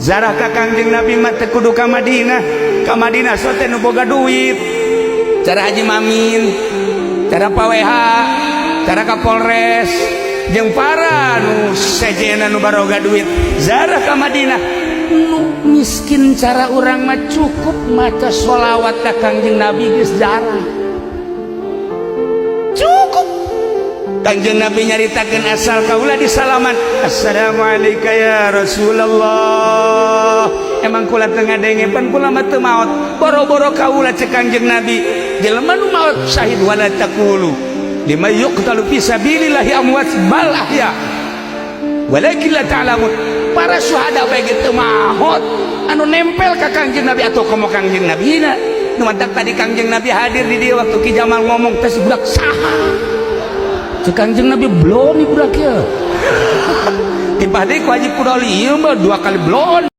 Zarah ka Kangjeng Nabi mah teu kudu ka Madinah. Ka Madinah so teh nu boga duit. Cara Haji Mamin, cara Pak WH, cara Kapolres, jeung para nu sejena nu baroga duit. Zarah ka Madinah. Nu miskin cara urang mah cukup maca sholawat ka Kangjeng Nabi geus zarah. Cukup. Kangjeng Nabi nyaritakeun asal kaula di salaman. Assalamualaikum ya Rasulullah. Emang kula teu ngadenge, pan kula mah teu maot. Boro-boro kaula, cek Kangjeng Nabi. Jelema nu maot syahid. Wala taqulu liman yuqtalu fi sabilillahi amwat bal ahya. Walakin la ta'lamun. Para syuhada bae teu maot anu nempel ka Kangjeng Nabi atau komo Kangjeng Nabi na. Nu mantak tadi Kangjeng Nabi hadir di dieu waktu Ki Jamal ngomong teh, si budak saha? Cek Kangjeng Nabi, belum nih budak ya. Tiba deui ku Haji Pudoli ieu mah dua kali belum.